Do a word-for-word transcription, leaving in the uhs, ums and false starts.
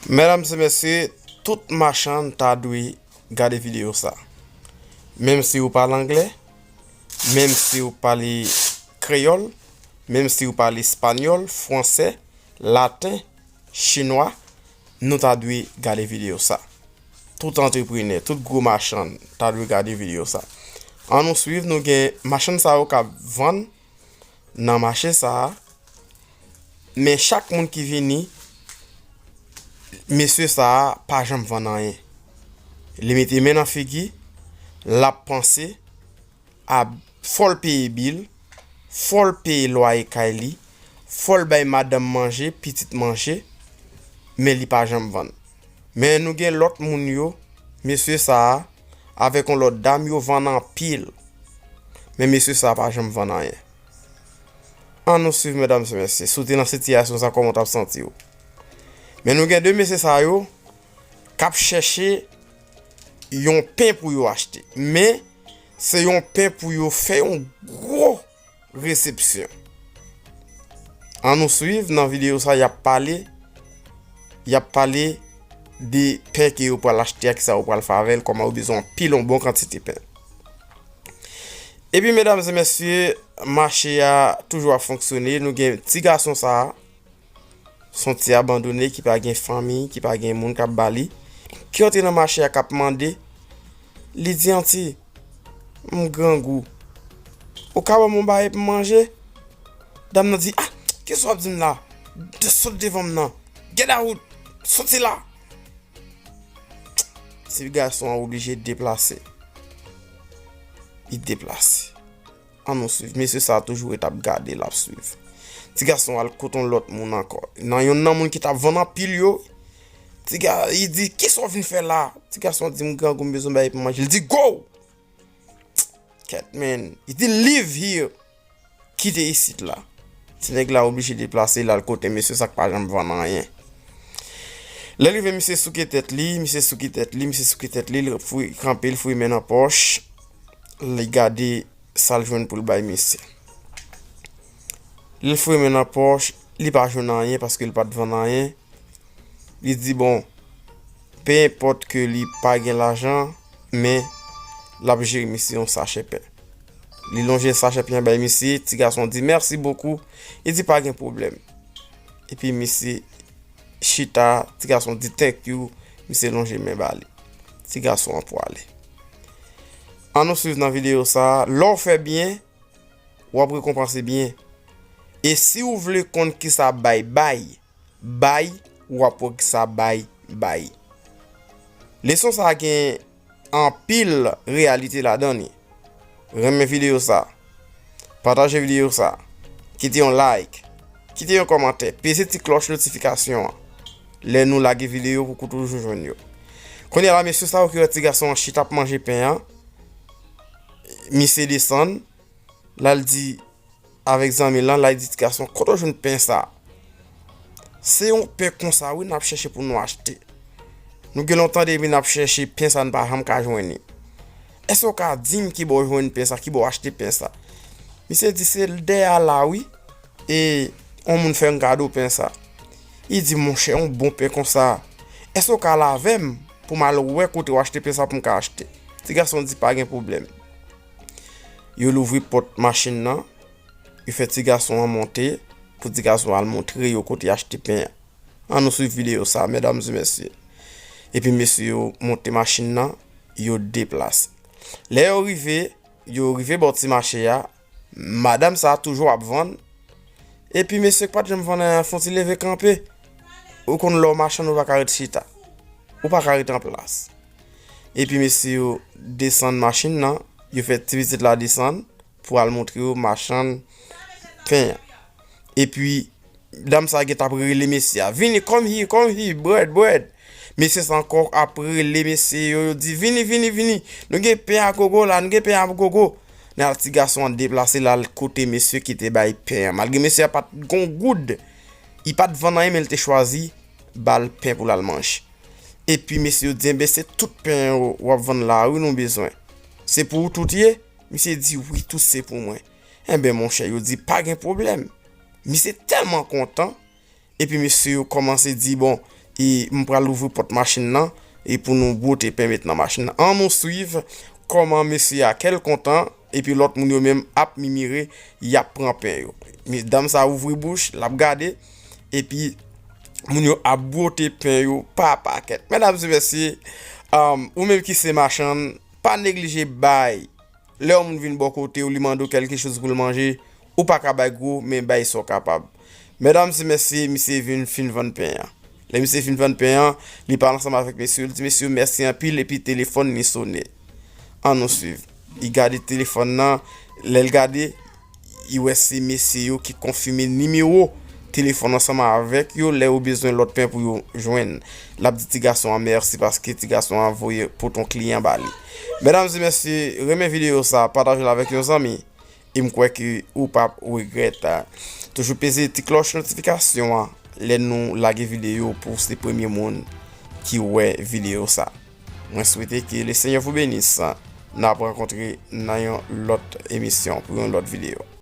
Medam e mesye, tout machann ta dwe gade videyo sa. Menm si ou pale anglè, menm si ou pale kreyòl, menm si ou pale espanyòl, fransè, laten, chinwa, nou ta dwe gade videyo sa. Tout antreprenè, tout gwo machann ta dwe gade videyo sa. Ann nou swiv, nou gen machann sa yo k ap vann nan mache sa a. Men chak moun ki vini, mesye sa a pa janm vann anyen. Li mete men nan figi, l ap panse a fò l peye bil, fò l peye lwaye kay li, fò l bay madanm manje, pitit manje, men li pa janm vann. Men nou gen lòt moun yo, mesye sa a, avèk yon lòt dam, yo vann anpil. Men mesye sa a pa janm vann anyen. Ann nou swiv, medam e mesye, si w te nan sitiyasyon sa, kòman w t ap santi w? Men nou gen de mesye sa yo k ap chèche yon pen pou yo achte. Men, se yon pen pou yo fè yon gwo resepsyon. Ann nou swiv, nan videyo sa, y ap pale, y ap pale de pen ke yo pral achte a, kisa yo pral fè avè l, kòman yo bezwen anpil yon bon kantite pen. Epi, medam e mesye, mache a toujou ap fonksyone. Nou gen ti gason sa a, s on ti abandone ki pa gen fanmi, ki pa gen moun k ap ba li, ki antre nan mache a, k ap mande. Li di, "Anti, m grangou. Ou ka ban m yon bagay pou m manje?" Dam nan di, "Ah, kisa w ap di m la? De-, sot devan m nan. Get out! Soti la!" Ti gason an oblije deplase. Li deplase. Ann nou swiv. Mesye sa a toujou ret ap gade l, ap swiv. Ti gason al kot yon lòt moun ankò. Nan yonn nan moun ki t ap vann anpil yo, ti ga-, li di, "Kisa w vin fè la?" Ti gason di, "M grangou, m bezwen bagay pou manje." Li di, "Go!" Kèt, men. Li di, "Leave here." Kite isit la. Ti nèg la oblije deplase, l al kote mesye sa k pa janm vann anyen. Lè l rive, misye souke tèt li, misye souke tèt li, misye souke tèt li, l fou-, kanpe, l foure men nan pòch, li gade sa l jwenn pou l bay misye. Lè l foure men nan pòch, li pa jwenn anyen paske l pa t vann anyen. Li di, bon, pe enpòt ke li pa gen lajan, men l ap jere misye yon sachè pen. Li lonje sachè pen an bay misye, ti gason di, "Merci beaucoup." Li di, "Pa gen pwoblèm." Epi misye chita, ti gason di, "Thank you." Misye lonje men ba li. Ti gason an pwale. Ann nou swiv nan videyo sa a. Lè w fè byen, w ap rekonpanse byen. E si w vle konn kisa bay bay, bay, w ap wè kisa bay bay. Leson sa a gen anpil reyalite ladan li. Renmen videyo sa. Pataje videyo sa. Kite yon like. Kite yon kòmantè. Peze ti klòch notifikasyon an. Lè nou lage videyo pou w toujou jwenn yo. Kounye a la, mesye sa yo ki wè ti gason an chita ap manje pen an, misye desann. L al di avèk zanmi l lan, l al di ti gason, "Kote w jwenn pen sa a?" "Se yon pen konsa, wi, n ap chèche pou nou achte. Nou gen lontan depi n ap chèche pen sa, n pa janm ka jwenn li. Èske w ka di m ki bò w jwenn pen sa, ki bò w achte pen sa?" Misye di, "Se dèyè a la, wi. E yon moun fè m kado pen sa." Li di, "Monchè, yon bon pen konsa. Èske w ka al avè m pou m al wè kote w achte pen sa pou m ka achte?" Ti gason di, "Pa gen pwoblèm." Yo louvri pòt machin nan, yo fè ti gason an monte pou ti gason an al montre yo kote y achte pen an. Ann nou swiv videyo sa, medam e mesye. Epi mesye yo monte machin nan, yo deplase. Lè yo rive, yo rive bò ti mache a, madanm sa a toujou ap vann. Epi mesye k pa t janm vann anyen an fè yon ti leve kanpe. Ou konn lè w machann ou pa ka ret chita. Ou pa ka ret an plas. Epi mesye yo desann machin nan, yo fè ti pitit la desann pou al montre yo machann pen an. Epi dam sa gen t ap rele mesye a, "Vini, come here, come here, bread, bread." Mesye sa ankò ap rele mesye yo, yo di, "Vini, vini, vini. Nou gen pen a gogo la, nou gen pen a gogo." Nan ti gason an deplase l al kote mesye ki te bay pen an. Malgre mesye a pa t gon goud, li pa t vann anyen, men l te chwazi ba l pen pou l al manje. Epi mesye yo di, "Enben, se tout pen yo w ap vann la a, wi, nou bezwen. Se pou ou tout ye?" Misye di, "Wi, tout se pou mwen." Enben, monchè, yo di, "Pa gen pwoblèm." Misye tèlman kontan, epi mesye yo kòmanse di, "Bon, E m pral ouvri pòt machin nan e pou nou bwote pen met nan machin nan. An nou swiv kòman mesye a kè l kontan epi lòt moun yo menm ap mimire, y ap pran pen yo. Medam sa ouvri bouch, l ap gade, epi moun yo ap bwote pen yo pa pakèt. Medam e mesye, um, ou menm ki se machann, pa neglije bay. Lè yon moun vin bò kote w, li mande w kèlke choz pou l manje, ou pa ka bay gwo, men bay sa w kapab. Medam e mesye, misye vin fin vann pen an. Lè misye fin vann pen an, li pale ansanm avèk mesye, li di mesye mèsi anpil epi telefòn li sonnen. An nou swiv. Li gade telefòn nan, lè l gade, li wè se mesye yo ki konfime nimewo telefòn ansanm avèk yo lè yo bezwen lòt pen pou yo jwenn. L ap di ti gason an mèsi paske ti gason an voye pote yon kliyan ba li. Medam e mesye, renmen videyo sa, pataje l avèk yon zanmi. E m kwè ke ou p ap regrèt. Toujou peze ti klòch notifikasyon an lè nou lage videyo pou w se premye moun ki wè videyo sa. Mwen swete ke le Seigneur vous bénisse. N ap rankontre nan yon lòt emisyon pou yon lòt videyo.